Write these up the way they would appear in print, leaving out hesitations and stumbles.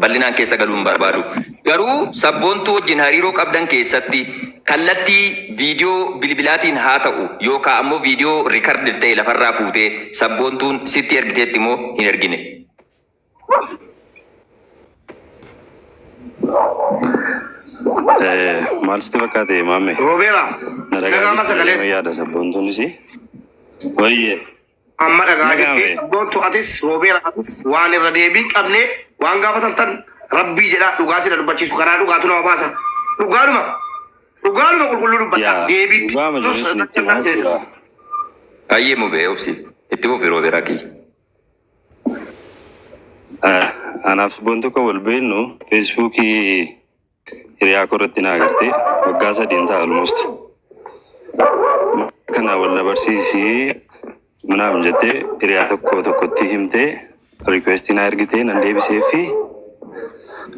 Bal'inaan keessa galuu hin barbaadu. Garuu Sabboontuu wajjin hariiroo qabdan keessatti kallattii viidiyoo bilbilaatiin haa ta'u yookaa ammoo viidiyoo recorded ta'e lafarraa fuutee Sabboontuun sitti ergiteetti moo hin ergine? Maal sitti fakkaate maamme? Roobeera, Na dhagaa dhaga'ama jirti sagaleen. jedhee yaada sabboontuunis. Wayyee. Amma dhagaa jirti Dhaga'ame. sabboontu atis roobeera atis waan irra deebii qabne waan gaafatamtan rabbii jedhaa dhugaa sina dubbachiisu karaa dhugaatu nama baasa. Dhugaadhuma dhugaadhuma qulqulluu dubbadha Yaa deebiitti dhugaama nus jiru isinitti irratti himaa seesa. jechuudha. Hayyee mube obsi. Itti fufi Roobeeraa kiyya. Anaaf sabboontuu kan wal beeknu feesbuukii hiriyaa koo irratti na agarte waggaa sadiin ta'a almost. Kana wal na barsiisii manaaf jettee hiriyaa tokko tokkotti himtee riikweestii na ergitee nan deebisee fi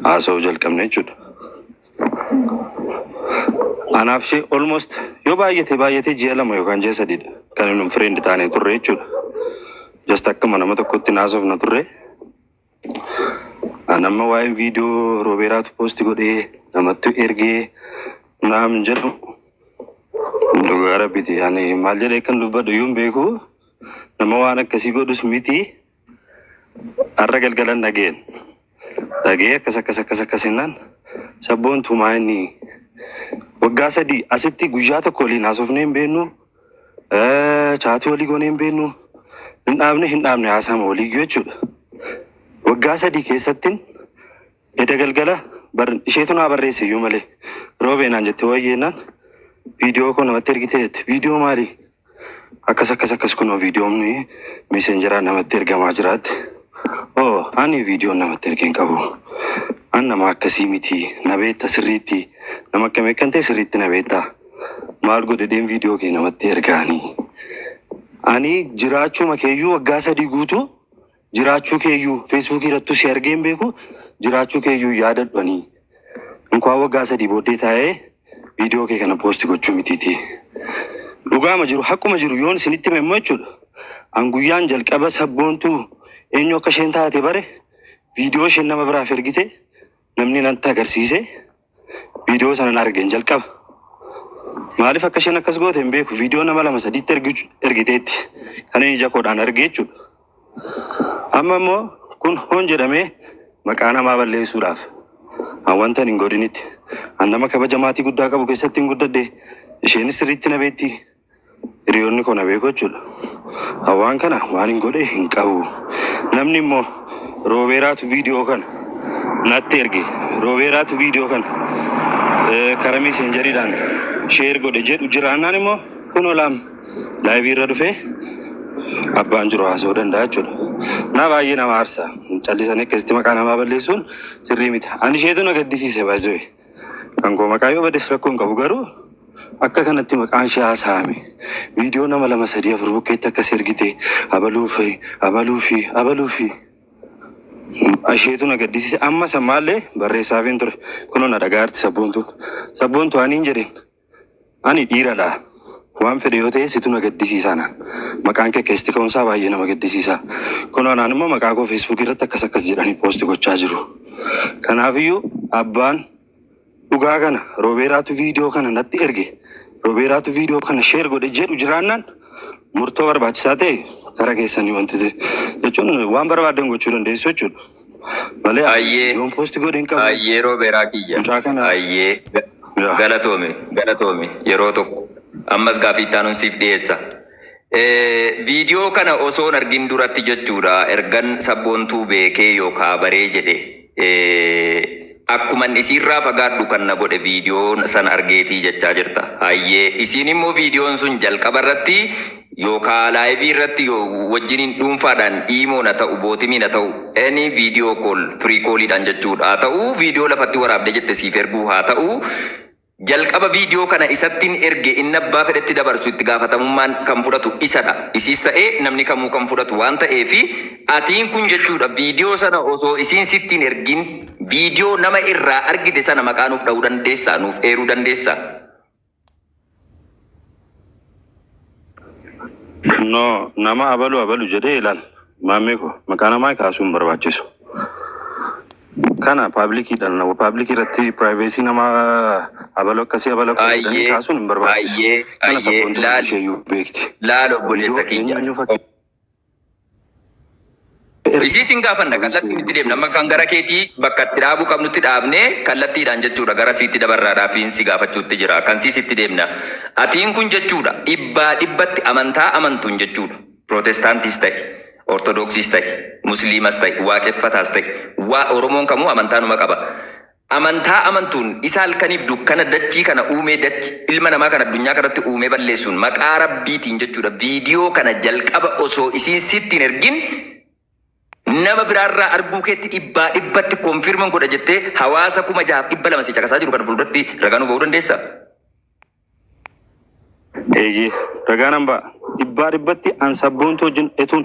haasa'uu jalqabne jechuudha. Anaaf ishee almost yoo baay'ate baay'ate ji'a 2 yookaan ji'a sadiidha kan inni friend taanee turre jechuudha. Just akkuma nama tokkotti naasofna turre. An amma waa'een viidiyoo Roobeeraatu poosti godhee namatti ergee naam jedhu dhugaa rabbiti. Ani maal jedhee kan dubbadhu iyyuu hin beeku. Nama waan akkasii godhus miti. Har'a galgalan dhageen. Dhagee akkas akkas akkas akkas jennaan sabboontu maa inni waggaa 3 asitti guyyaa tokko waliin haasofnee hin beeknu. Chaatii walii goonee hin beeknu. Hin dhaabne hin dhaabne haasaama waliiyyuu jechuudha. Waggaa 3 keessattin eda galgala bar isheetu naa barreesse iyyuu malee roobee naan jette wayyeennaan viidiyoo koo namatti ergite jette. Viidiyoo maali? Akkas akkas akkas kunoo viidiyoon messengeraan namatti ergamaa jiraatti. Oh ani viidiyoon namatti erge hin qabu. An nama akkasii miti na beekta sirriitti nama akkamii akkan ta'e sirriitti na beekta. Maal godhedheen viidiyoo kee namatti ergaanii. Ani jiraachuma keeyyuu waggaa 3 guutuu jiraachuu keeyyuu feesbuukii irrattuu si argee hin beeku jiraachuu keeyyuu yaadadhu ani. Inkwaa waggaa 3 booddee taa'ee viidiyoo kee kana poosti gochuu mitiiti. Dhugaama jiru haquma jiru yoon isinitti hime immoo jechuudha. An guyyaan jalqaba sabboontuu eenyu akka isheen taate bare viidiyoo isheen nama biraaf ergite namni natti agarsiise viidiyoo sanan argeen jalqaba. Maaliif akka isheen akkas goote hin beeku. Viidiyoo nama lama sadiitti ergiteetti. Kan inni ija koodhaan arge jechuudha. Amma immoo kun hoon jedhamee maqaa namaa balleessuudhaaf an wanta hin godhinitti. An nama kabaja maatii guddaa qabu keessatti hin guddadhe. Isheenis sirriitti na beekti. Hiriyoonni koo na beeku jechuudha. An waan kana waan hin godhe hin qabu. Namni immoo Roobeeraatu viidiyoo kana natti erge. Roobeeraatu viidiyoo kana karaa meseenjeriidhaan sheer godhe jedhu jiraannaan immoo kunoo laam laayivii irra dhufee abbaan jiru haasa'uu danda'a jechuudha. Na baay'ee nama aarsa. Callisanii akkasitti maqaa namaa balleessuun sirrii miti. Ani isheetu na gaddisiise baay'ee. Kan koo maqaa yoo bades rakkoo hin qabu garuu akka kanatti maqaan ishee haasa'ame viidiyoo nama 2 3 4 bukkeetti akkas ergite abaluufi abaluufi abaluufi isheetu na gaddisiise amma sammaallee barreessaafiin ture kunoo na dhagaarti sabboontuun sabboontu aniin jedheen Ani dhiiradha. Waan fedhe yoo ta'e situ na gaddisiisa anaan. Maqaan kee keessatti ka'uunsaa baay'ee nama gaddisiisa. Kunoo anaan immoo maqaa koo feesbuukii irratti akkas akkas jedhanii poosti gochaa jiru. Kanaafiyyuu abbaan dhugaa kana Roobeeraatu viidiyoo kana natti erge, Roobeeraatu viidiyoo kana sheer godhe jedhu jiraannaan murtoo barbaachisaa ta'e kara keessanii wanti ta'e jechuun waan barbaaddan gochuu dandeessu jechuudha. Malee ani Hayyee viidiyoon poosti godhe hin qabu. hayyee Roobeeraa kiyya Mucaa kana hayyee yaa. galatoomi galatoomi yeroo tokko ammas gaaffii itti aanuun siif dhiyeessa. Viidiyoo kana osoon argin duratti jechuudha ergan sabboontuu beekee yookaa baree jedhe akkuman isiirraa fagaadhu kan na godhe viidiyoo sana argeetii jechaa jirta. Hayyee isiin immoo viidiyoon sun jalqaba irratti yookaa laayivii irratti wajjiniin dhuunfaadhaan iimoon haa ta'u bootimiin haa ta'u any video call free callidhaan jechuudha haa ta'u viidiyoo lafatti waraabde jette siif erguu haa ta'u Jalqaba viidiyoo kana isattin erge inni abbaa fedhetti dabarsu itti gaafatamummaan kan fudhatu isadha. Isiis ta'ee namni kamuu kan fudhatu waan ta'eef atiin kun jechuudha viidiyoo sana osoo isiin sitti hin ergin viidiyoo nama irraa argite sana maqaa nuuf dha'uu dandeessaa? Nuuf eeruu dandeessaa? No, nama abalu abalu jedhee ilaal. Maammee koo maqaa namaa kaasuu hin barbaachisu. Kana publiciidhaan public irratti privacy namaa abaloo akkasii abaloo akkasii jedhanii Ayyee kaasuun hin barbaachisu. ayyee Kana ayyee sabboontummaa laal ishee iyyuu beekti. Laal obboleessa Viidiyoo kiyya. eenyu fakkii Isii sin gaafanna, kallattiin itti deemna. Amma kan gara keetii bakka itti dhaabuu qabnutti dhaabnee kallattiidhaan jechuudha gara siitti dabarraadhaa fi si gaafachuutti jira. Kan siis itti deemna. Atiin kun jechuudha dhibbaa dhibbatti amantaa amantuun jechuudha. Pirootestaantiis ta'e, Ortodoksiis ta'e, Musliimas ta'e, Waaqeffataas ta'e, waa Oromoon kamuu amantaa numa qaba. Amantaa amantuun isa halkaniif dukkana dachii kana uumee dachi ilma namaa kan addunyaa kanatti uumee balleessuun maqaa Rabbiitiin jechuudha viidiyoo kana jalqaba osoo isiin sitti hin ergin nama biraarraa arguu keetti dhibbaa dhibbatti confirm godha jettee hawaasa 6,200 si caqasaa jiru kana fuulduratti ragaa nuu ba'uu dandeessaa? Eeyyee, ragaa nan ba'a. Dhibbaa dhibbatti an sabboontuu wajjin etuun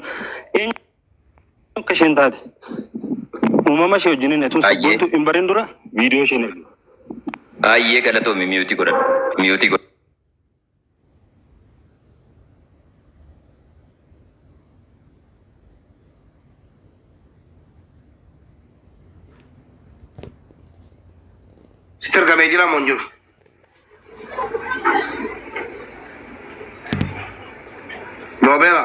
eenyu akka isheen taate uumama ishee wajjiniin etuun sabboontuu hin barin dura viidiyoo isheen erge. Ayyee, galatoomi, mute godhadhu. Mute godhadhu. Sitti argamee jira moo hin jiru? Roobeera.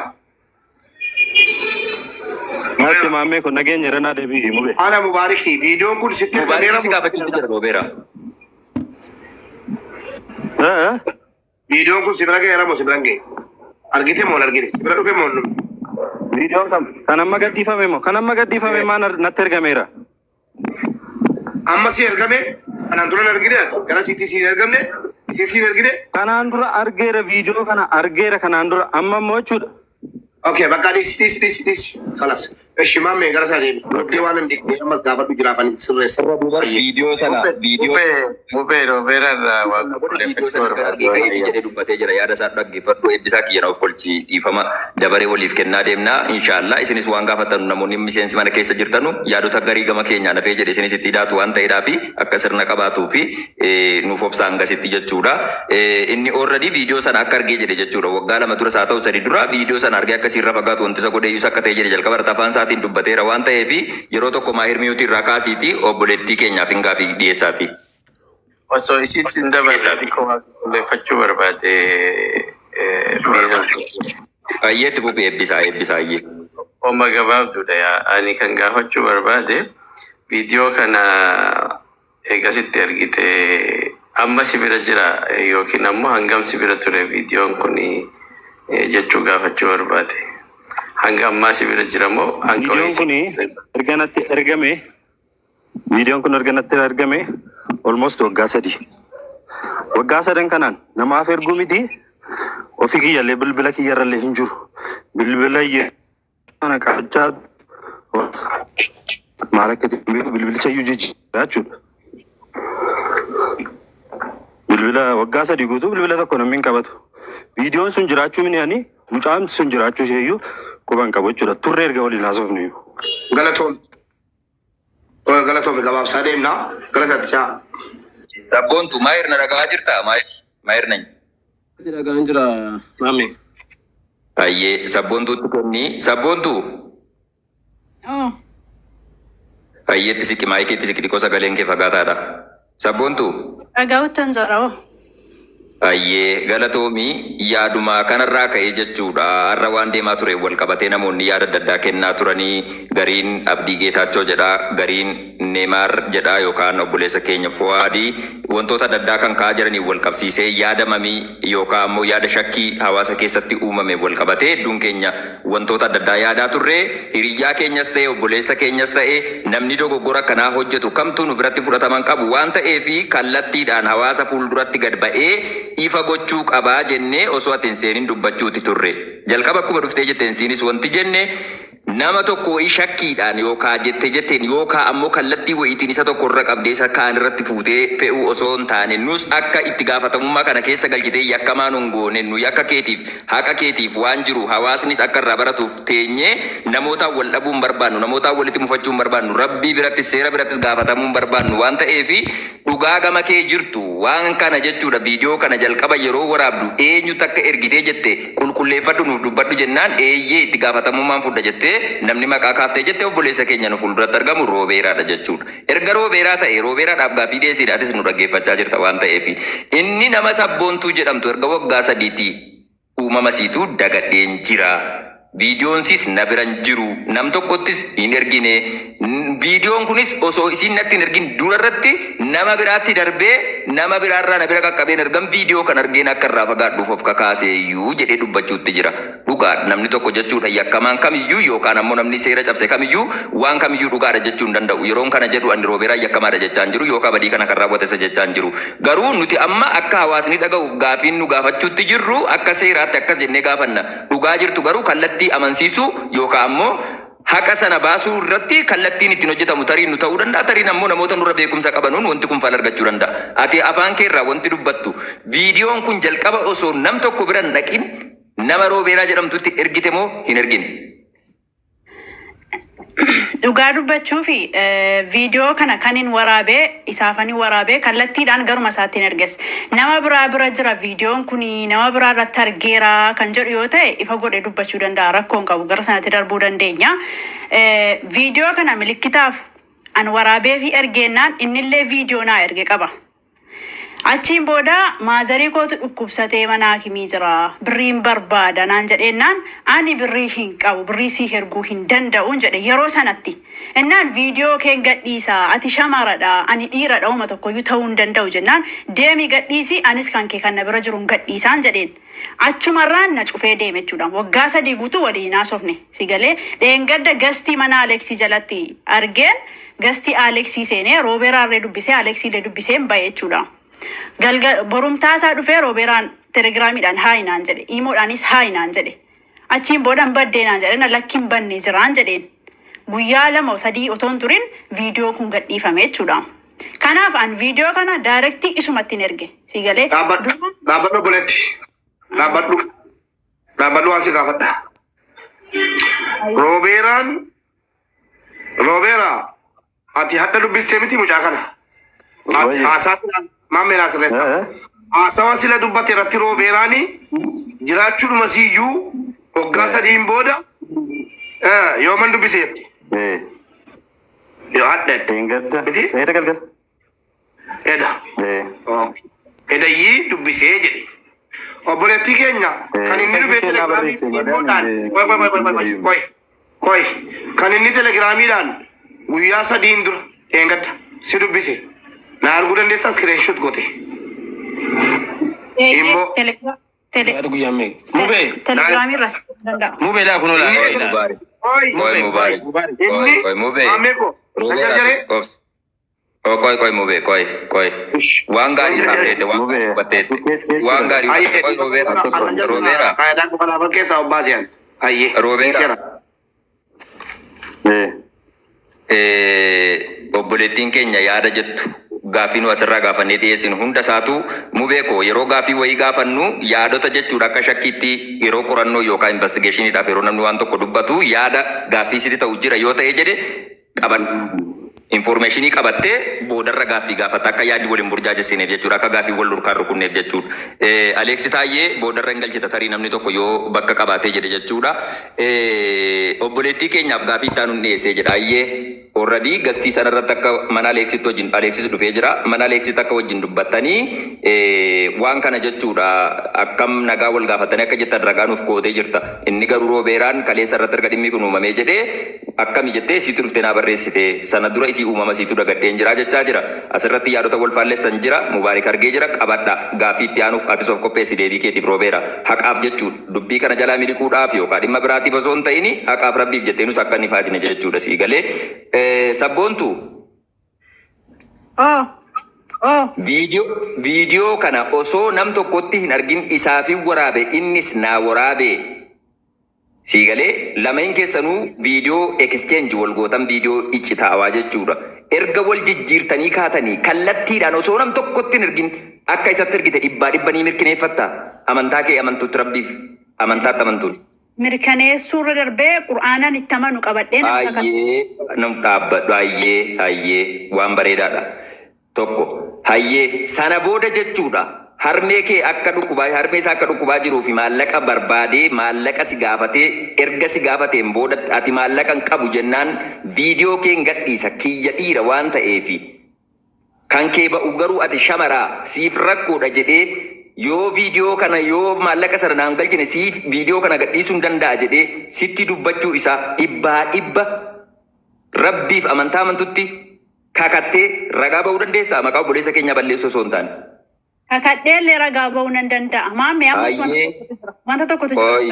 Maatti maammee kun nageenya irra naa deebi'i mube. Ana Mubaariki, viidiyoon kun sitti Mubaarikii argameera si moo? gaafachuutti jira, Roobeera. Eh? Viidiyoon kun si bira ga'eera moo si bira hin ga'e? Argite moo hin argine? Si bira dhufe moo hin dhufne? Viidiyoon kam? Kan amma gadhiifame moo? Kan amma gadhiifame maa natti ergameera? Amma si ergame, kanaan dura hin argine ati? Gara siitii si hin ergamne, si hin ergine? Kanaan dura argeera, viidiyoo kana argeera kanaan dura, amma immoo jechuudha. Okay, bakka dhiisi, dhiisi, dhiisi, dhiisi. Kalas. Eshi maammee gara isaa deemi. Dubbii waan hin dhiqne ammas gaafadhu jiraafanii sirreessa. Viidiyoo sana viidiyoo Mubee mubee Roobeera irraa waa viidiyoo qulqulleeffachuu sana erga argee barbaade. ka'eeti jedhee dubbatee jira. Yaada isaa dhaggeeffadhu. Eebbisaa kiyya na of kolchi, dhiifama, dabaree waliif kennaa deemna. Inshaallah isinis waan gaafattanu, namoonni miseensi mana keessa jirtanu yaadota garii gama keenyaan hafee jedhe isinis itti hidhaatu waan ta'eedhaa fi akka sirna qabaatuu fi nuuf obsa hangasitti jechuudha. Inni already viidiyoo sana akka argee jedhe jechuudha. Waggaa 2 duras haa ta'u 3 dura viidiyoo sana argee akka isiirra fagaatu wanti isa godhe iyyuu isa akka ta'e jedhe jalqaba irratti afaan isaatiin dubbateera waan ta'eef yeroo tokko Maahir mute irraa kaasiiti obboleettii keenyaaf hin gaafii dhiyeessaati. Osoo isiitti hin dabarre xiqqoo waa qulqulleeffachuu barbaade miira. Ayyee, itti fufi, eebbisaa, eebbisaa, ayyee. Oma gabaabduudha yaa. Ani kan gaafachuu barbaade, viidiyoo kana eegasitti argite amma si bira jira yookiin ammoo hangam si bira ture viidiyoon kun jechuu gaafachuu barbaade. Hanga ammaa si bira jira moo hanga Viidiyoon wayii si kun erga natti ergame viidiyoon kun erga natti ergame almost waggaa 3. Waggaa sadan kanaan namaaf erguu miti, ofii kiyyallee bilbila kiyyarrallee hin jiru. Bilbila kana qabachaa maal akka ta'e hin beeku, bilbilicha iyyuu jijjiiraa jechuudha. Bilbila waggaa 3 guutuu bilbila tokko namni hin qabatu. Viidiyoon sun jiraachuu mini, ani mucaan sun jiraachuu ishee iyyuu quba hin qabu jechuudha. Turre erga waliin haasofnu iyyuu. Galatoom. Galatoomi, gabaabsaa deemna. Galataatti caa. Sabboontu Maahir, na dhaga'aa jirtaa? Maahir, Maahir nañ. Si dhagaan jira, maame. Ayyee, sabboontuutti kenni. Sabboontu. Oh, Ayyeetti siqi, maayikiitti siqi, xiqqoo sagaleen kee fagaataadha. Sabboontu. Dhagaa'uttan jira hoo. Ayyee, galatoomii, yaaduma kanarraa ka'ee jechuudha. Har'a waan deemaa ture wal qabatee namoonni yaada adda addaa kennaa turanii, gariin Abdii Geetaachoo jedha, gariin Neemaar jedha yookaan obboleessa keenya Fuwaadii, wantoota adda addaa kan ka'aa jiraniin wal qabsiisee yaada mamii yookaan ammoo yaada shakkii hawaasa keessatti uumame wal qabatee hedduun keenya wantoota adda addaa yaadaa turre. Hiriyyaa keenyas ta'e, obboleessa keenyas ta'e, namni dogoggora akkanaa hojjetu kamtuu nu biratti fudhatama hin qabu waan ta'eef kallattiidhaan hawaasa fuulduratti gad ba'ee ifa gochuu qaba jennee osoo ati hin seenin dubbachuuti turre. Jalqaba akkuma dhuftee jetteen siinis wanti jenne, nama tokko wayii shakkiidhaan yookaa jette jetteen yookaa ammoo kallattii wayiitiin isa tokko irra qabdee isa kaan irratti fuutee fe'uu osoo hin taane, nus akka itti gaafatamummaa kana keessa galchitee yakkamaa nun goone, nu yakka keetiif haqa keetiif waan jiru hawaasnis akka irraa baratuuf teenyee namootaan wal dhabuu hin barbaannu, namootaan walitti mufachuu hin barbaannu, Rabbii birattis seera birattis gaafatamuu hin barbaannu waan ta'eef dhugaa gama kee jirtu Waan kana jechuudha, viidiyoo kana jalqaba yeroo waraabdu eenyutu akka ergitee jette qulqulleeffadhu, nuuf dubbadhu jennaan, eeyyee, itti gaafatamummaan fudha jettee namni maqaa kaaftee jette obboleessa keenya nu fuulduratti argamu Roobeeraadha jechuudha. Erga Roobeeraa ta'e, Roobeeraadhaaf gaaffii dhiyeessiidha. Atis nu dhaggeeffachaa jirta waan ta'eef, inni nama Sabboontuu jedhamtu erga waggaa 3tii uumama siituu dagadheen jira. Viidiyoonsis na bira hin jiru. Nam tokkottis hin ergine. Viidiyoon kunis osoo isiin natti hin ergin dura irratti nama biraatti darbee, nama biraarraa na bira qaqqabeen, ergan viidiyoo kan argeen akka irraa fagaadhuuf of kakaaseeyyuu jedhee dubbachuutti jira. Dhugaa, namni tokko jechuudha, yakkamaan kamiyyuu yookaan ammoo namni seera cabse kamiyyuu waan kamiyyuu dhugaadha jechuu hin danda'u. Yeroon kana jedhu ani Roobeeraan yakkamaadha jechaa hin jiru yookaan badii kana kan raawwate isa jechaa hin jiru. Garuu nuti amma akka hawaasni dhaga'uuf gaafiin nu gaafachuutti jirru, akka seeraatti akkas jennee gaafanna. Dhugaa jirtu garuu kallattii amansiisuu yookaan ammoo haqa sana baasuu irratti kallattiin ittiin hojjetamu tarii nu ta'uu danda'a, tariin ammoo namoota nurra beekumsa qabanuun wanti kun fala argachuu danda'a. Ati afaan kee irraa wanti dubbattu, viidiyoon kun jalqaba osoo nam tokko bira hin dhaqin nama Roobeeraa jedhamtutti ergite moo hin ergine? Dhugaa dubbachuu fi viidiyoo kana kanin waraabee isaafanii waraabee kallattiidhaan garuma isaattiin erges. Nama biraa bira jira viidiyoon kun, nama biraa irratti argeera kan jedhu yoo ta'e, ifa godhee dubbachuu danda'a, rakkoon qabu, gara sanatti darbuu dandeenya. Viidiyoo kana milikkitaaf an waraabee fi ergeennaan innillee viidiyoo naa erge qaba. Achiin booda maazarii kootu dhukkubsatee mana hakimii jira. Birriin barbaada naan jedheennaan, ani birrii hin qabu, birrii sii erguu hin danda'uun jedhe yeroo sanatti. Innaan viidiyoo keen gadhiisaa, ati shamaradha, ani dhiiradha, uma tokkoyyuu ta'uu hin danda'u jennaan, deemii gadhiisi, anis kan kee kan na bira jiru hin gadhiisaan jedheen. Achumarraan na cufee deeme jechuudha. Waggaa 3 guutuu waliin hin haasofne. Si galee, dheengadda gastii mana Aleksii jalatti argeen, gastii Aleksii seenee Roobeeraarree dubbisee, Aleksiillee dubbiseen ba'e jechuudha. Galga borumtaa isaa dhufee Roobeeraan telegiraamiidhaan hi naan jedhe. Iimoodhaanis hi naan jedhe. Achiin booda hin baddee naan jedhe, na lakki, hin banne, jiraan jedheen. Guyyaa 2 3 otoo hin turin viidiyoo kun gadhiifame jechuudha. Kanaaf an viidiyoo kana direct isumatti hin erge. Si galee? Dhaabbadhu. Dura Dhaabbadhu, obboleetti. Dhaabbadhu. Dhaabbadhu, waan si gaafadha. Roobeeraan, Roobeeraa, ati hadha dubbistee miti mucaa kana? Wayye. Haasaa sila maammee naa sirreessa. Haasawa sila dubbate irratti Roobeeraani jiraachuudhuma siyyuu waggaa 3n booda yooman dubbise jetti. Yoo hadha jette. Dheengadda. Miti? Eda galgala. Eda. Edayyii dubbisee jedhe. Obboleettii keenya, kan inni Isa dhufee isheen naa telegiraamii barreesse malee immoodhaan ani qoy, qoy, qoy, qoy, qoy, qoy, qoy, kan inni telegiraamiidhaan guyyaa 3n dura dheengadda si dubbise na arguu dandeessaa, screenshot goote. Eeyyee. Immoo Yaada guyyaa meeqa? Mubee. Telegiraamii irraa si danda'a. Mubee, laa, kunoo laa. Inni Qoy Mubaarik. Qoy. Qoy Mubaarik. Mubaarik. Qoy Inni qoy, Mubee. Maamee koo na Roobeeraa jarjaree. obs. Oh, qoy, qoy, Mubee, qoy, qoy. Waan gaarii kaafteette, waan gaarii Mubee, as hubatteette. bukkeetti Waan jechuudha. gaarii hubatte. Ayyee. Qoy, Roobeeraa. Al tokko. Roobeeraa. Faayidaan qofa lafa keessaa obbaasiyan. Ayyee. Roobeeraa. Obboleettiin keenya yaada jettu, gaaffii nu asirraa gaafannee dhiyeessinu hunda isaatu, Mubee koo, yeroo gaaffii wayii gaafannu yaadota jechuudha, akka shakkiitti yeroo qorannoo yookaan investigationiidhaaf yeroo namni waan tokko dubbatu, yaada gaaffii sitti ta'u jira yoo ta'e jedhe qabadhu. Informationii qabattee boodarra gaaffii gaafatta, akka yaadni wal hin burjaajessineef jechuudha, akka gaaffii wal dhurkaan rukunneef jechuudha. Aleeksi Taayyee boodarra hin galchita, tarii namni tokko yoo bakka qabaatee jedhe jechuudha. Obboleettii keenyaaf gaaffii itti aanuun dhiyeessee jedha. Ayyee, already gastii sana irratti akka mana Aleeksitti wajjin Aleeksis dhufee jira. Mana Aleeksitti akka wajjin dubbattanii waan kana jechuudha, akkam nagaa wal gaafattanii akka jettan ragaa nuuf kootee jirta. Inni garuu Roobeeraan kaleessa irratti erga dhimmi kun uumamee jedhee akkami jettee isiitu dhuftee naa barreessite, sana dura isii uumama isiitu dagadheen jira jechaa jira. Asirratti yaadota wal faallessan jira. Mubaarik argee jira, qabadha. Gaaffii itti aanuuf atis of qopheessi deebii keetiif, Roobeera. Haqaaf jechuudha. Dubbii kana jalaa miliquudhaaf yookaan dhimma biraatiif osoo hin ta'in, haqaaf Rabbiif jettee nus akka inni faajne jechuudha, sii galee. Sabboontu. Oh. Oh. Viidiyoo kana osoo nam tokkotti hin argin isaafin waraabe, innis naa waraabe. Sii galee, lameen keessanuu viidiyoo exchange wal gootan, viidiyoo iccitaawaa jechuudha. Erga wal jijjiirtanii kaatanii kallattiidhaan osoo nam tokkotti hin ergin akka isatti ergite dhibbaa dhibba ni mirkaneeffatta? Amantaa kee amantuutti, Rabbiif amantaatti amantuun. Mirkaneessuu irra darbee Qur'aanaan itti amanu qabadhee nama kakata. Baay'ee nam dhaabbadhu. Ayyee, ayyee, waan bareedaadha. Tokko. Hayyee, sana booda jechuudha. Harmee kee akka dhukkubaa, harmee isaa akka dhukkubaa jiruu fi maallaqa barbaadee maallaqa si gaafatee, erga si gaafateen booda ati maallaqa hin qabu jennaan, viidiyoo kee hin gadhiisa, kiyya dhiira waan ta'eefi kan kee ba'u garuu ati shamaraa siif rakkoodha jedhee, yoo viidiyoo kana, yoo maallaqa sana naan galchine siif viidiyoo kana gadhiisuu hin danda'a jedhee sitti dubbachuu isaa dhibbaa dhibba rabbiif amantaa amantutti kakattee ragaa ba'uu dandeessaa, maqaa obboleessa keenyaa balleessuu osoo hin taane? Kakadheellee ragaa ba'uu nan danda'a. Maammee, ammas wanta tokkotu jira. Wanta tokkotu Qoy.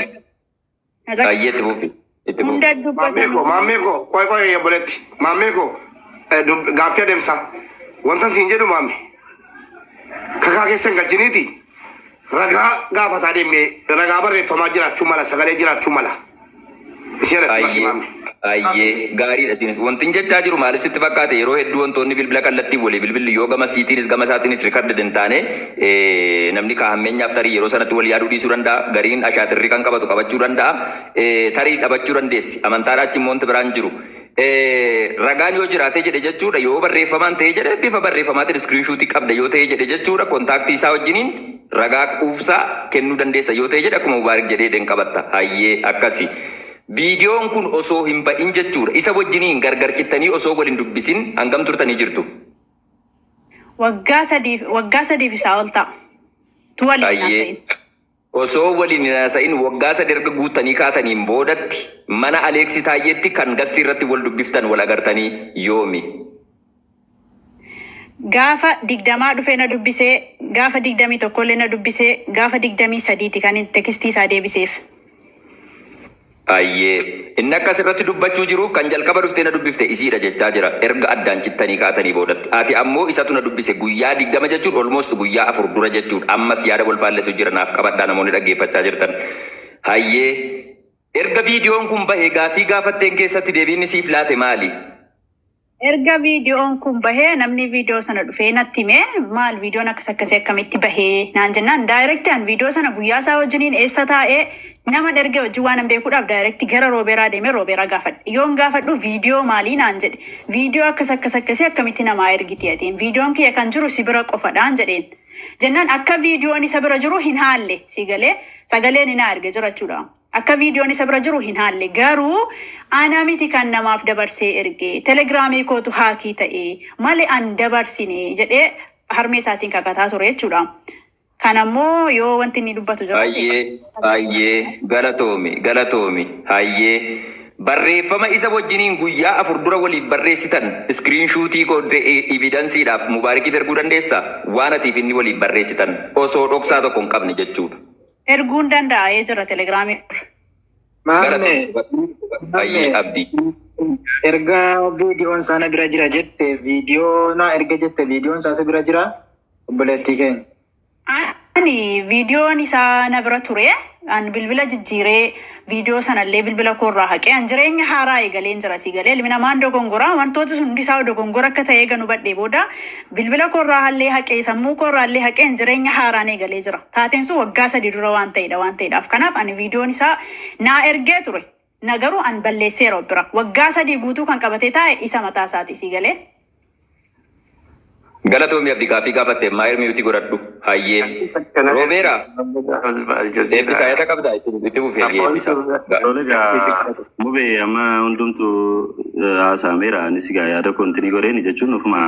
jira. Hayyee, itti fufi. Itti fufi. Hunda Maammee dubbatan. koo, maammee koo, qoy qoy, obboleetti. Maammee koo, gaaffii adeemsa. Wanta siin jedhu, maamme, kakaa keessa hin galchiniiti. Ragaa gaafataa deemee ragaa barreeffamaa jiraachuu mala, sagalee jiraachuu mala. Isheen atti maki, Hayyee. maamme. Hayyee, gaariidha isinis. Wanti hin jechaa jiru maaliif sitti fakkaate? Yeroo hedduu wantoonni bilbila kallattiin walii bilbilli yoo gama siitiinis gama isaatiinis record hin taane, namni kaahammeenyaaf tarii yeroo sanatti wal yaaduu dhiisuu danda'a. Gariin ashaatirri kan qabatu qabachuu danda'a. Tarii dhabachuu dandeessi. Amantaadhaa achi immoo wanti biraan jiru. Ragaan yoo jiraate jedhe jechuudha, yoo barreeffamaan ta'e jedhe, bifa barreeffamaatiin screenshotii qabda yoo ta'e jedhe jechuudha, contactii isaa wajjiniin ragaa quubsaa kennuu dandeessa yoo ta'e jedhe, akkuma Mubaarik jedhee den qabatta. Hayyee, akkasi. Viidiyoon kun osoo hin ba'in jechuudha, isa wajjiniin gargar cittanii osoo wal hin dubbisin hangam turtanii jirtu? Waggaa 3, waggaa 3f isaa ol ta'a. Tu waliin haasa'in. Osoo waliin hin haasa'in waggaa 3 erga guuttanii kaataniin boodatti mana Aleeksii Taayyeetti kan guestii irratti wal dubbiftan, wal agartanii yoomi? Gaafa 20 dhufee na dubbisee, gaafa 21 illee na dubbisee, gaafa 23ti kan inni textii isaa deebiseef. Hayyee. Inni akkas irratti dubbachuu jiruuf kan jalqaba dhuftee na dubbifte isiidha jechaa jira. Erga addaan cittanii kaatanii boodatti. Ati ammoo isatu na dubbise guyyaa 20 jechuun almost guyyaa 4 dura jechuudha. Ammas yaada wal faallessu jira, naaf qabadhaa namoonni dhaggeeffachaa jirtan. Hayyee. Erga viidiyoon kun bahe gaafii gaafatteen keessatti deebiin inni siif laate maali? Erga viidiyoon kun bahee namni viidiyoo sana dhufee natti himee, maal viidiyoon akkas akkasii akkamitti bahee naan jennaan, directii an viidiyoo sana guyyaa isaa wajjiniin eessa taa'ee nama ergee wajjin waan an beekuudhaaf directii gara Roobeeraa deemee Roobeeraa gaafadhe. Yoon gaafadhu viidiyoo maalii naan jedhe. Viidiyoo akkas akkas akkasii akkamitti namaa ergiti atiin? Viidiyoon kiyya kan jiru si bira qofadhaan jedheen. Jennaan akka viidiyoon isa bira jiru hin haalle, si galee sagaleen hin erge jira jechuudha. Akka viidiyoon isa bira jiru hin haalle, garuu ana miti kan namaaf dabarsee erge, telegiraamii kootu hackii ta'e malee an dabarsine jedhee harmee isaatiin kakataa ture jechuudha. Kanammoo yoo wanti inni dubbatu jiraate. Hayyee, hayyee, galatoomi, galatoomi. Hayyee. Barreeffama isa wajjiniin guyyaa 4 dura waliif barreessitan screenshotii goote evidenceiidhaaf Mubaarikiif erguu dandeessaa? Waan atiif inni waliif barreessitan osoo dhoksaa tokko hin qabne jechuudha. Erguun danda'ee jira telegiraamii. Maamme, Galatoomi. Hayyee, Abdii. Erga viidiyoon isaa na bira jira jette, viidiyoo na erga jette, viidiyoon isaa si bira jira, obboleettii keenya? Ani viidiyoon isaa na bira ture. An bilbila jijjiiree viidiyoo sanallee bilbila koorraa haqee an jireenya haaraa eegaleen jira, si galee. Ilmi namaan dogongoraa, wantoota sun hundi isaa dogongora akka ta'e eega hubadhee booda bilbila koorraa hallee haqee, sammuu koorraa illee haqee jireenya haaraan eegalee jira. Taateen sun waggaa 3 dura waan ta'edha waan ta'edhaaf. Kanaaf ani viidiyoon isaa naa ergee ture. Na garuu an balleesseera of bira. Waggaa 3 guutuu kan qabatee taa'e isa mataa isaati, si galee. Galatoomi Abdii, gaaffii gaafatte maayir muteii godhadhu. Hayyee. Roobeera. Eebbisaa irra qabdaa, itti fufee eebbisaa. Tole egaa, Mubee, amma hundumtuu haasa'ameera. Anis egaa yaada continue godheeni jechuun ofuma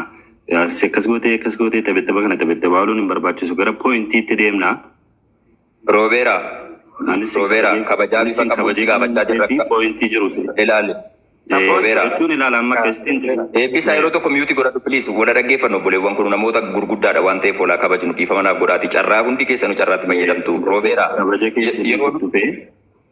akkas gootee akkas gootee taphettaba kana taphettaba ooluun hin barbaachisu. Gara pointiitti deemna. Roobeera. Anis Roobeera, kabajaa bifa qabuun si gaafachaa jirra. Pointii jiru. Ilaali. Roobeera. Jechuun ilaala amma akkasitiin. Eebbisaa, yeroo tokko muteii godhadhu, please. Wala dhaggeeffannu, obboleewwan kun namoota gurguddaadha waan ta'eef walaa kabajnu, dhiifama naaf godhaati. Carraa hundi keessanuu carraatti fayyadamtu. Roobeera. Kabaja keessanii Yeroo dhufee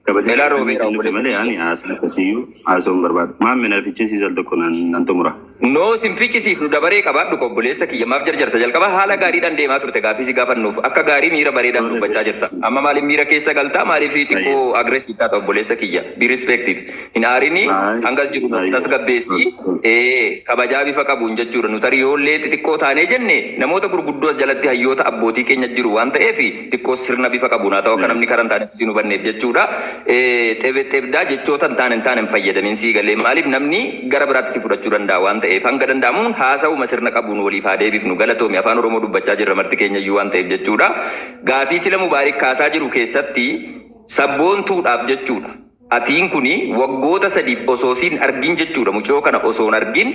kabaja Elaa keessanii Roobeera, dhufe obboleessa malee ani haasaa akkasiyyuu haasa'uu hin barbaadu. Maamme, na fichisiisan tokko nan xumura. No, sin fichisiifnu, dabaree qabaadhu. Obboleessa kiyya, maaf jarjarta? Jalqaba haala gaariidhaan deemaa turte, gaaffii si gaafannuuf akka gaarii miira bareedaan dubbachaa jirta. Amma maaliif miira keessa galtaa? Maaliif xiqqoo aggressive taata, obboleessa kiyya? Be respective. Hin aarini, hanga jiru tasgabbeessi. Kabajaa bifa qabuun jechuudha. Nu tarii yoollee xixiqqoo taanee jenne namoota gurguddoo as jalatti hayyoota abbootii keenya jiru waan ta'eef xiqqoo sirna bifa qabuun haa ta'u, akka namni karaa hin taanetti si hin hubanneef jechuudha. Xebexebdaa jechoota hin taane hin taane hin fayyadamin sii galee maaliif namni gara biraatti si fudhachuu danda'a waan ta'eef hanga danda'amuun haasa'uma sirna qabuun waliif haa deebifnu galatoomi afaan Oromoo dubbachaa jirra marti keenya iyyuu waan ta'eef jechuudha. Gaafii sila Mubaarik kaasaa jiru keessatti sabboontuudhaaf jechuudha. Atiin kuni waggoota sadiif osoo siin argin jechuudha mucayoo kana osoo hin argin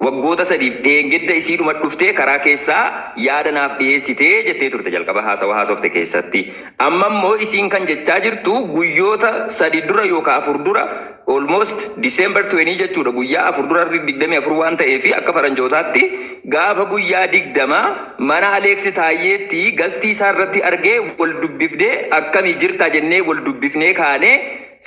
waggoota sadiif dheengedda isiidhuma dhuftee karaa keessaa yaada naaf dhiheessitee jettee turte jalqaba haasawa haasofte keessatti. Amma immoo isiin kan jechaa jirtu guyyoota sadi dura yookaa afur dura almost December 20 jechuudha guyyaa afur dura har'i 24 waan ta'eef akka faranjootaatti gaafa guyyaa 20 mana Aleeksi Taayyeetti gastii isaa irratti argee wal dubbifnee akkami jirta jennee wal dubbifnee kaanee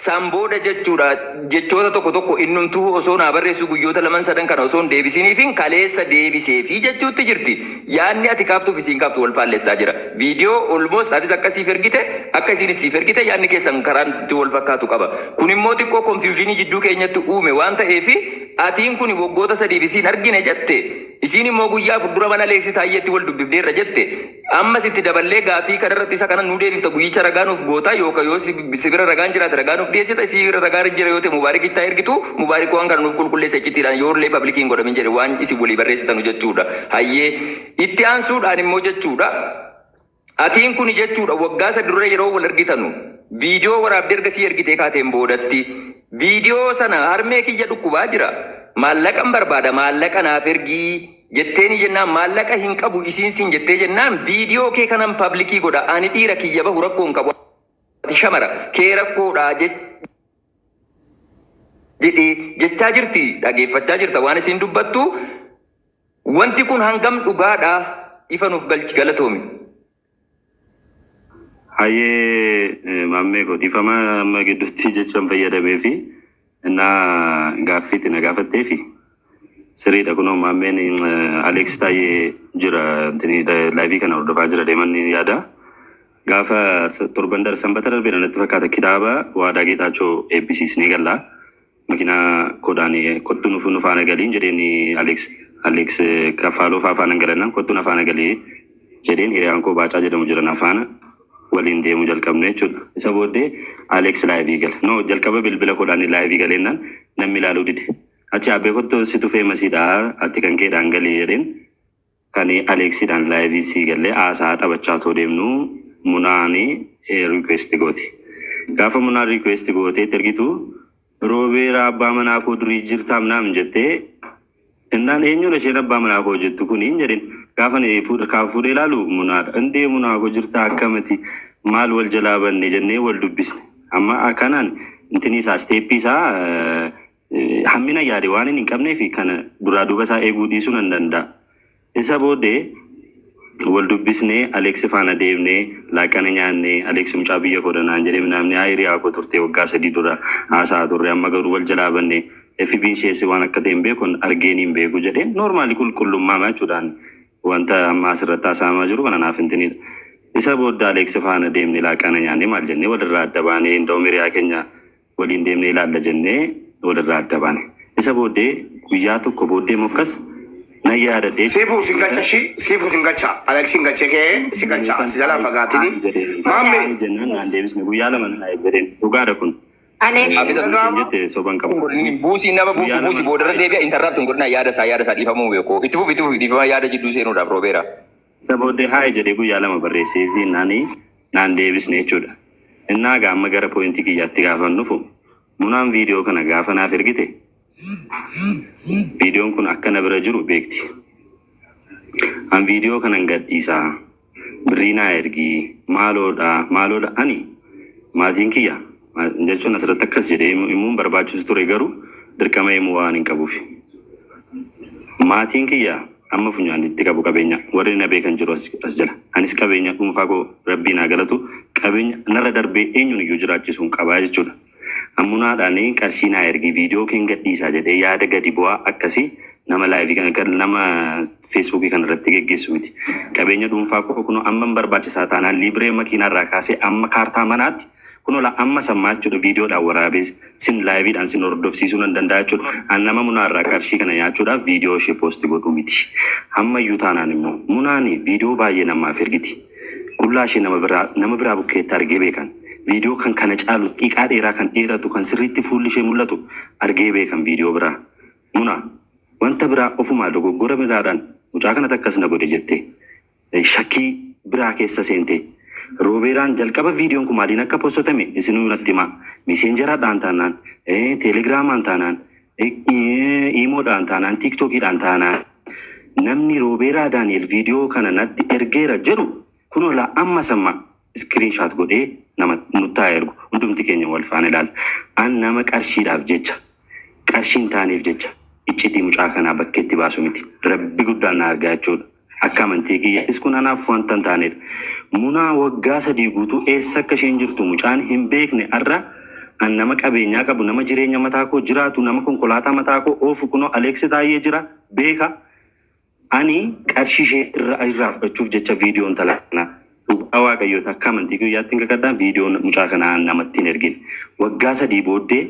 San booda jechuudha jechoota tokko tokko innumtuu osoo naa barreessuu guyyoota laman sadan kana osoo hin deebisiniifin kaleessa deebiseefi jechuutti jirti. Yaadni ati kaaftuuf isiin kaaftu wal faallessaa jira. Video almost atis akka siif ergite akka isiinis siif ergite yaadni keessan karaan itti wal fakkaatu qaba. Kun immoo xiqqoo confusion jidduu keenyatti uume waan ta'eefi atiin kuni waggoota sadiif isiin argine jette isiin immoo guyyaa afur dura mana Aleeksi Taayyeetti wal dubbifneerra jette Ammas itti daballee gaaffii kana irratti isa kana nuu deebifta guyyicha ragaa nuuf goota yooka yoo si si bira ragaan jiraate ragaa nuuf dhiyeessita si bira ragaan jira yoo ta'e Mubaarik itti haa ergitu Mubaarik waan kana nuuf qulqulleessa iccitiidhaan yoo illee public hin godhamin jedhe waan isin walii barreessitanu jechuudha. Hayyee itti aansuudhaan immoo jechuudha atiin kuni jechuudha waggaa sadi dura yeroo wal argitanu viidiyoo waraabdee erga sii ergitee kaateen boodatti viidiyoo sana harmee kiyya dhukkubaa jira maallaqan barbaada maallaqa naaf ergii jetteeni jennaan maallaqa hin qabu isiin siin jettee jennaan viidiyoo kee kanan pablikii godha ani dhiira kiyya bahu rakkoo hin qabu ati shamara kee rakkoodha jedhee jechaa jirti dhageeffachaa jirta waan isiin dubbattu wanti kun hangam dhugaadha ifa nuuf galchi galatoomi. Hayyee maammee koo dhiifama amma gidduutti jechan fayyadamee fi innaa gaaffiitti na gaafattee fi sirriidha kunoo maammeen Aleeks Taayyee jira laayivii kana hordofaa jira deeman yaada. Gaafa torban dar sanbata darbeera natti fakkaata kitaaba Waadaa Geetaachoo eebbisiisnee galla. Makinaa koodhaan kottu nu faana galiin jedheen Aleeks Aleeks Kaffaaloo faa faana galannaan kottu na faana galii jedheen hiriyaan koo Baacaa jedhamu jira na faana waliin deemuu jalqabne jechuudha. Isa booddee Aleeks laayivii gala. No jalqaba bilbila koodhaan laayivii galeennaan namni ilaaluu dide. Achi abbee kottu situ feemasiidha ati kan keedhaan galii jedheen kan Aleeksiidhaan laayivii sii gallee haasaa taphachaa otoo deemnuu Munaani request gooti. Gaafa Munaan request gooteetti ergitu Roobeera abbaa manaa koo durii jirtaa mnaam jettee innaan eenyuun isheen abbaa manaa koo jettu kuni hin jedhin. Gaafa ani kaa fuudhee ilaalu Munaadha. Indee Munaa koo jirtaa akkamati maal wal jalaa banne jennee wal dubbisne. Amma akkanaan intinii isaa isteeppii isaa Hammina yaade waanin hin qabneef kana duraa duuba isaa eeguu dhiisuu nan danda'a. Isa booddee wal dubbisnee Aleeksi faana deemnee laaqana nyaannee Aleeksi mucaa biyya koodha naan jedhee minaamni haa hiriyaa koo turte waggaa sadii dura haasa'aa turre amma garuu wal jalaa banne FB'n ishees waan akka ta'e hin beeku argeen hin beeku jedhee noormaali qulqullummaa jechuudhaan wanta amma asirratti haasa'amaa jiru kana naaf hintinidha. Isa booddee Aleeksi faana deemnee laaqana nyaannee maal jennee walirraa adda baanee inda'uum hiriyaa keenya waliin deemnee ilaalla jennee walirraa adda baane. Isa booddee guyyaa tokko booddee immoo akkas nan yaadadhe. Siifuu sin galcha shi siifuu sin galcha Alex sin galche kee si galcha asi jalaa fagaatini maamme Hayi jennaan naan deebisne guyyaa lama nan hayi jedheen dhugaadha kun. Alex. Abida Isheen jette soban qabu. Buusii nama buuftu Guyyaa lama buusi boodarra deebi'a interrupt hin godhina yaada isaa yaada isaa dhiifamuu beeku. Itti fufi itti fufi dhiifama yaada jidduu seenuudhaaf roobeera. Isa booddee hayi jedhee guyyaa lama barreesseefii naani naan deebisne jechuudha. Innaa egaa amma gara pooyintii kiyyaatti gaafan dhufu Munaan viidiyoo kana gaafa naaf ergite viidiyoon kun akka na bira jiru beekti. An viidiyoo kanan gadhiisaa birrii naa ergii maaloodha maaloodha ani maatiin kiyya jechuun asirratti akkas jedhee himuun barbaachisu ture garuu dirqama himuu waan hin qabuufi. Maatiin kiyya amma funyaan itti qabu qabeenya warri na beekan jiru as as jala. Anis qabeenya dhuunfaa koo rabbiin haa galatu qabeenya narra darbee eenyuun iyyuu jiraachisuun qabaa jechuudha. An munaadhaan qarshii naa ergi viidiyoo keen gadhiisaa jedhee yaada gadi bu'aa akkasii nama laayivii kana kan nama feesbuukii kana irratti geggeessu miti. Qabeenya dhuunfaa koo kunoo amma hin barbaachisaa taanaan liibree makiinaa irraa kaasee amma kaartaa manaatti Kunoo laa amma sammaa jechuudha viidiyoodhaan waraabee sin laayiviidhaan sin hordofsiisuu nan danda'a jechuudha. An nama munaa irraa qarshii kana nyaachuudhaaf viidiyoo ishee poosti godhu miti. Ammayyuu taanaan immoo munaani viidiyoo baay'ee namaaf ergiti. Qullaa ishee nama biraa nama biraa bukkeetti argee beekan. Viidiyoo kan kana caalu xiqqaa dheeraa kan dheeratu kan sirriitti fuulli ishee mul'atu argee beekan viidiyoo biraa. Muna wanta biraa ofumaa dogoggora biraadhaan mucaa kanatti akkas na godhe jettee shakkii biraa keessa seente. Roobeeraan jalqaba viidiyoon kun maaliin akka postame isinuu natti himaa. Messenger-aadhaan taanaan, Telegram-aan taanaan, Imo-dhaan taanaan, TikTok-iidhaan taanaan, namni Roobeeraa Daani'el viidiyoo kana natti ergeera jedhu kunoo laa amma samma screenshot godhee nama nuttaa ergu, hundumti keenya wal faana ilaalla. An nama qarshiidhaaf jecha, qarshii hin taaneef jecha iccitii mucaa kanaa bakkeetti baasu miti. Rabbi guddaan na argaa jechuudha. Akka amantii kiyyaattis kun anaaf wanta hin taanedha. Munaa waggaa 3 guutuu eessa akka isheen jirtu mucaan hin beekne, har'a an nama qabeenyaa qabu, nama jireenya mataa koo jiraatu, nama konkolaataa mataa koo oofu, kunoo Aleeksi Taayyee jira beeka. Ani qarshii ishee irraa fudhachuuf jecha viidiyoo intala kanaa, dhugaa Waaqayyooti, akka amantii kiyyaatti hin kakadhaa, viidiyoon mucaa kanaa namatti hin ergine. Waggaa 3 booddee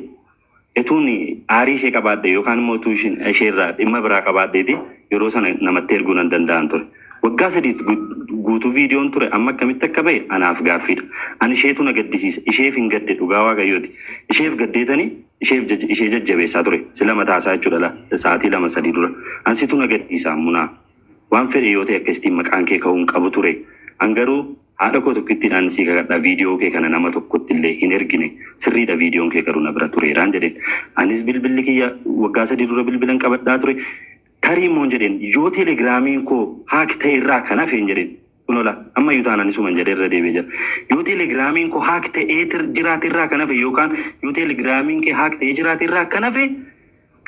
etuun aarii ishee qabaadhe yookaan immoo utuu ishee irraa dhimma biraa qabaadheeti yeroo sana namatti erguu nan danda'an ture. Waggaa 3 guutuu viidiyoon ture amma akkamitti akka bahe anaaf gaaffiidha. Ani isheetu na gaddisiisa. Isheef hin gadde, dhugaa Waaqayyooti. Isheef gaddeetanii isheef ishee jajjabeessaa ture. Sila mataasaa jechuudha la sa'aatii 2 3 dura. Ansitu na gaddisiisa Munaa. Waan fedhe yoo ta'e akkasitiin maqaan kee ka'uu hin qabu ture. An garuu haadha koo tokkittiidhaan sii kakadha, viidiyoo kee kana nama tokkotti illee hin ergine. Sirriidha, viidiyoon kee garuu na bira tureeraan jedheen. Anis bilbilli kiyya waggaa 3 dura bilbilan qabadhaa ture. Tarii immoo jedheen yoo Telegram-iin koo hack ta'e irraa kan hafe hin jedheen. Kunola amma iyyuu taanaan isuman jedhee irra deebi'ee jira. Yoo Telegram-iin koo hack ta'ee jiraate irraa kan hafe yookaan yoo Telegram-iin kee hack ta'ee jiraate irraa kan hafe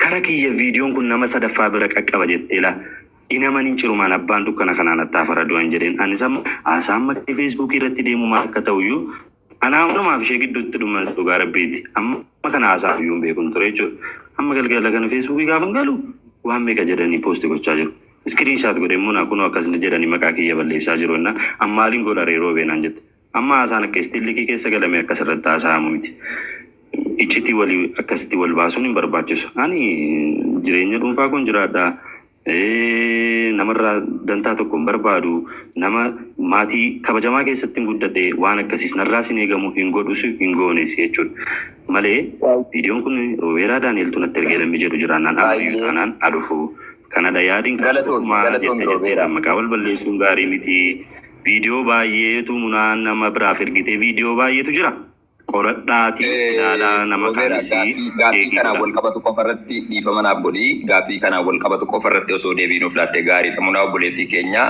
kara kiyya viidiyoon kun nama sadaffaa bira qaqqaba jettee laa. Inaman hin cirumaan abbaan dukkana kanaan attaa faradu'an jedheen. Anis amma haasaa amma Facebookii irratti deemu maal akka ta'u iyyuu anaa wanumaaf ishee gidduutti dhumman, dhugaa Rabbiiti. Amma kana haasaaf iyyuu hin beekun ture jechuudha. Amma galgala kana Facebookii gaafa galu waan meeqa jedhanii post gochaa jiru. Screenshot godhe immoo naa kunoo akkas jedhanii maqaa kiyya balleessaa jiru jennaan ammaaliin godha reeroo beenaan jette. Amma haasaan akka istillikii keessa galame akkas irratti haasa'amu miti. Iccitii walii akkasitti wal baasuun hin barbaachisu. Ani jireenya dhuunfaa koon jiraadha. Namarraa dantaa tokko hin barbaadu. Nama maatii kabajamaa keessatti hin guddadhe, waan akkasiis narraas hin eegamu, hin godhus, hin goones jechuudha. Malee viidiyoon kun Roobeeraa Daani'eltu natti ergee namni jedhu jiraannaan ammayyuu taanaan adhufu. Kanadha yaadiin kan Galatoomi, ofumaa galatoomi jette Roobeeraa. jetteedha. Maqaa wal balleessuun gaarii miti. Viidiyoo baay'eetu munaan nama biraaf ergitee viidiyoo baay'eetu jira. Qoradhaatii ilaalaa, nama Roobeera, kaanis gaaffii eegii kanaan godha. wal qabatu qofa irratti dhiifama naaf godhi. Gaaffii kanaan wal qabatu qofa irratti osoo deebii nuuf laatte gaariidha. Munaa obboleettii keenya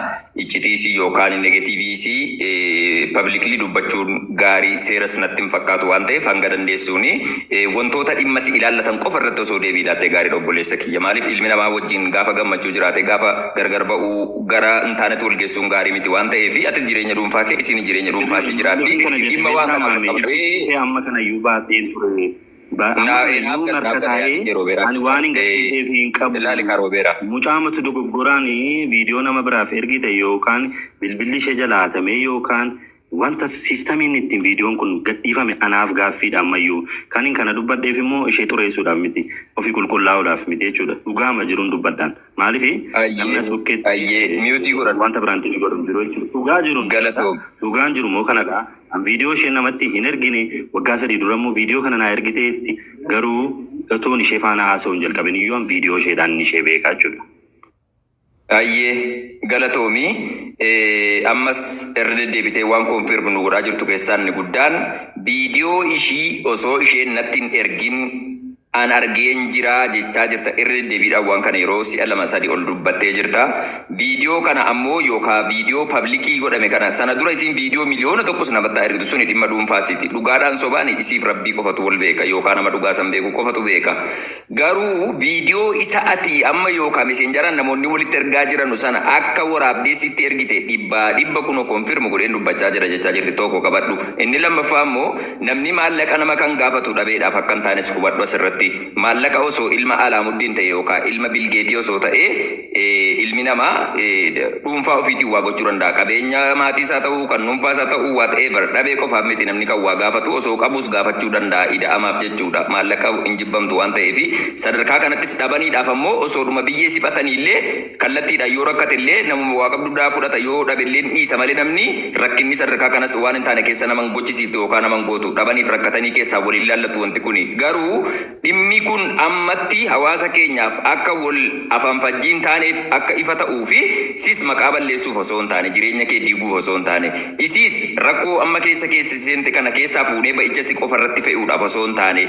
iccitiisii yookaan negative-iisii publicly dubbachuun gaarii seeras natti hin fakkaatu waan ta'eef, hanga dandeessuuni wantoota dhimma si ilaallatan qofa irratti osoo deebii laatte gaariidha, obboleessa kiyya. Maaliif, ilmi namaa wajjin gaafa gammachuu jiraate gaafa gargar ba'uu gara hin taanetti wal geessuun gaarii miti waan ta'eef, atis jireenya dhuunfaa kee, isin jireenya dhuunfaa si jiraatti. Maaliifin kana jedhe Dhimma waan beektaa kanaan wal maame? qabatu. Iccitii amma kana iyyuu baadheen ture. Amma kana Naaf iyyuu gad harka naaf gad yaadni taa'ee kee, Roobeeraa. ani waan hin gadhiiseef hin qabu. Ilaali kaa, Roobeeraa. Mucaamatu dogoggoraan viidiyoo nama biraaf ergite yookaan bilbilli ishee jalaa hatamee yookaan wanta system-iin ittiin viidiyoon kun gadhiifame anaaf gaaffiidha ammayyuu. Kan hin kana dubbadheef immoo ishee xureessuudhaaf miti. Ofii qulqullaa'uudhaaf miti jechuudha. Dhugaama jiruun dubbadhaan. Maaliif namni as bukkeetti Ayyee, mute godhadhu. wanta biraantiin ni godhu hin jiru jechuudha. Dhugaa jiruun dubbadha. Galatoom. Dhugaan jiru immoo kanadha. An viidiyoo isheen namatti hin ergine. Waggaa 3 dura immoo viidiyoo kana naa ergiteetti, garuu otoon ishee faana haasa'uu hin jalqabin iyyuu an viidiyoo isheedhaan ishee beekaa jechuudha. Ayyee, galatoomi. Ammas irra deddeebitee waan confirm nu godhaa jirtu keessaa inni guddaan viidiyoo ishii osoo isheen natti hin ergin an argeen jira jechaa jirta. Irra deddeebiidhaan waan kana yeroo si'a 2 3 ol dubbattee jirta. Viidiyoo kana ammoo yookaan viidiyoo public godhame kana sana dura isiin viidiyoo 1,000,000s namatti haa ergitu, suni dhimma dhuunfaasiiti. Dhugaadhaan sobaan isiif Rabbii qofatu wal beeka yookaan nama dhugaa san beeku qofatu beeka. Garuu viidiyoo isa ati amma yookaan Messenger-aan namoonni walitti ergaa jiranu sana akka waraabdee sitti ergite dhibbaa dhibba kunoo confirm godheen dubbachaa jira jechaa jirti, tokko qabadhu. Inni lammaffaa immoo namni maallaqa nama kan gaafatu dhabeedhaaf akka hin taanes hubadhu asirratti. Maallaqa osoo ilma Alaamuddin ta'e yookaan ilma Bilgeetii osoo ta'e ilmi namaa dhuunfaa ofiitiin waa gochuu danda'a. Qabeenya maatii isaa ta'uu, kan dhuunfaa isaa ta'uu, whatever, dhabee qofaaf miti namni kan waa gaafatu, osoo qabus gaafachuu danda'a ida'amaaf jechuudha. Maallaqa hin jibbamtu waan ta'eef sadarkaa kanattis dhabaniidhaaf ammoo osoodhuma biyyee siphatanii illee kallattiidhaan yoo rakkate illee namuma waa qabdu fudhata, yoo dhabe illee dhiisa malee namni rakkinni sadarkaa kanas waan hin taane keessa nama hin gochisiiftu yookaan nama hin gootu. Dhabaniif rakkatanii keessaa waliin ilaallatu wanti kuni. Garuu dhimmi kun ammatti hawaasa keenyaaf akka wal afaan fajjiin taaneef akka ifa ta'uu fi sis maqaa balleessuuf osoo hin taane, jireenya kee diiguuf osoo hin taane, isiis rakkoo amma keessa keessa seente kana keessaa fuunee ba'icha si qofa irratti fe'uudhaaf osoo hin taane,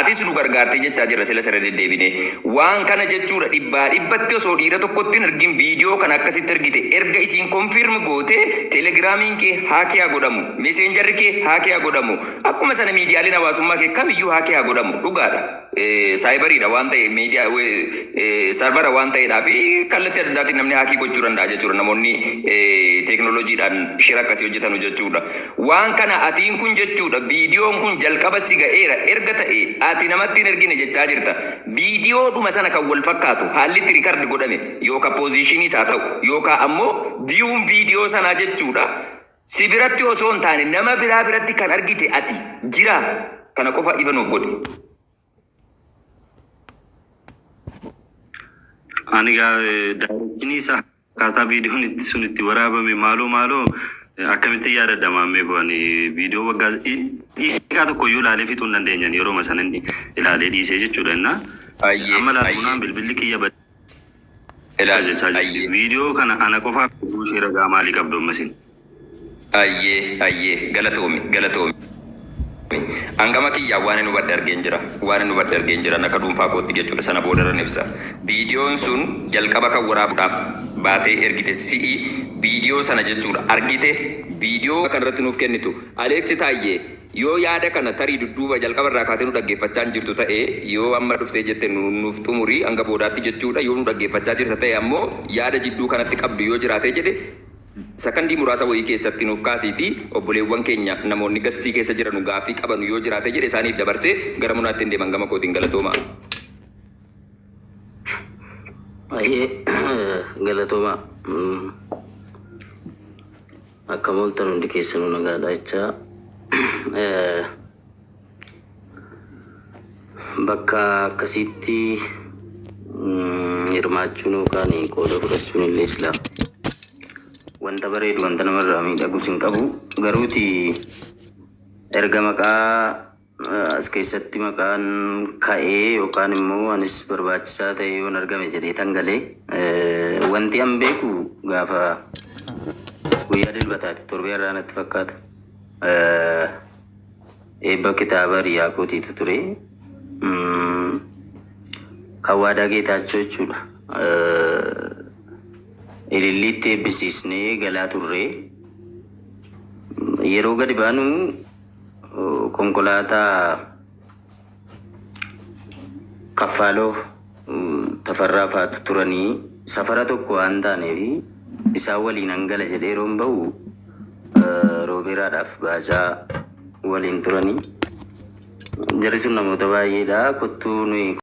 atis nu gargaartee jechaa jirra sila sirra deddeebine. Waan kana jechuudha, dhibbaa dhibbatti osoo dhiira tokkotti hin ergin viidiyoo kana akkasitti ergite, erga isiin confirm goote, Telegiraamiin kee hack haa godhamu, Messengerri kee hack haa godhamu, akkuma sana miidiyaaleen hawaasummaa kee kamiyyuu hack haa godhamu. Dhugaadha. Cyberiidha waan ta'e, miidiyaa servera waan ta'eedhaa fi kallattii adda addaatiin namni hack gochuu danda'a jechuudha, namoonni teeknooloojiidhaan shira akkasii hojjetanu jechuudha. Waan kana atiin kun jechuudha, viidiyoon kun jalqaba si ga'eera erga ta'e, ati namatti hin ergine jechaa jirta. Viidiyoodhuma sana kan wal fakkaatu haalli itti record godhame yookaan positionii isaa ta'u yookaan ammoo viewun viidiyoo sanaa jechuudha. Si biratti osoo hin taane nama biraa biratti kan argite ati jira, kana qofa ifa nuuf godhi. Ani gaa directionii isaa, akkaataa viidiyoon itti sun itti waraabame, maaloo maaloo, akkamitti yaadadha maammee koo? Ani viidiyoo waggaa dhiiqaa tokko iyyuu ilaalee fixuu hin dandeenyan, yeroo sana inni ilaalee dhiisee jechuudha innaa. Amma laaluunaan bilbilli kiyya badee Ilaali. jechaa jirti. Viidiyoo kana ana qofaaf erguu ishee ragaa maalii qabdu ammasin? Ayyee, galatoomi, galatoomi. Hangama kiyyaa waan hin hubadhe argeen jira. Waan hin hubadhe argeen jira akka dhuunfaa kootti jechuudha. Sana boodarran ibsa. Viidiyoon sun jalqaba kan waraabuudhaaf baatee ergite si'i, viidiyoo sana jechuudha argite, viidiyoo kan irratti nuuf kennitu. Aleeksi Taayyee, yoo yaada kana tarii dudduuba jalqaba irraa kaatee nu dhaggeeffachaa hin jirtu ta'e, yoo amma dhuftee jette nuuf xumurii hanga boodaatti jechuudha. Yoo nu dhaggeeffachaa jirta ta'e ammoo, yaada jidduu kanatti qabdu yoo jiraatee jedhe, sakandii muraasa wayii keessatti nuuf kaasiitii obboleewwan keenya namoonni guestii keessa jiranu gaaffii qabanu yoo jiraate jedhe isaaniif dabarsee gara munaatti hin deeman gama kootiin. Galatooma. Baay'ee galatooma. Akkam ooltan hundi keessanuu? Nagaadha jechaa. Bakka akkasiitti hirmaachuun yookaan qooda fudhachuun illee silaa wanta bareedu, wanta namarraa miidhagus hin qabu. Garuuti erga maqaa as keessatti maqaan ka'ee yookaan immoo anis barbaachisaa ta'e yoon argame jedhee tangalee, wanti an beeku gaafa guyyaa Dilbataati, torbee irraa natti fakkaata. Eebba kitaaba hiriyaa kootiitu ture. Kan Waadaa Geetaachoo jechuudha. Ililliitti eebbisiisnee galaa turre. Yeroo gadi baanu konkolaataa Kaffaaloo Tafarraa fa'aatu turanii, safara tokko waan taaneef isaan waliin hangala jedhee yeroon bahu Roobeeraadhaaf Baacaa waliin turanii. Jarri sun namoota baay'eedha. Kottuu nuyi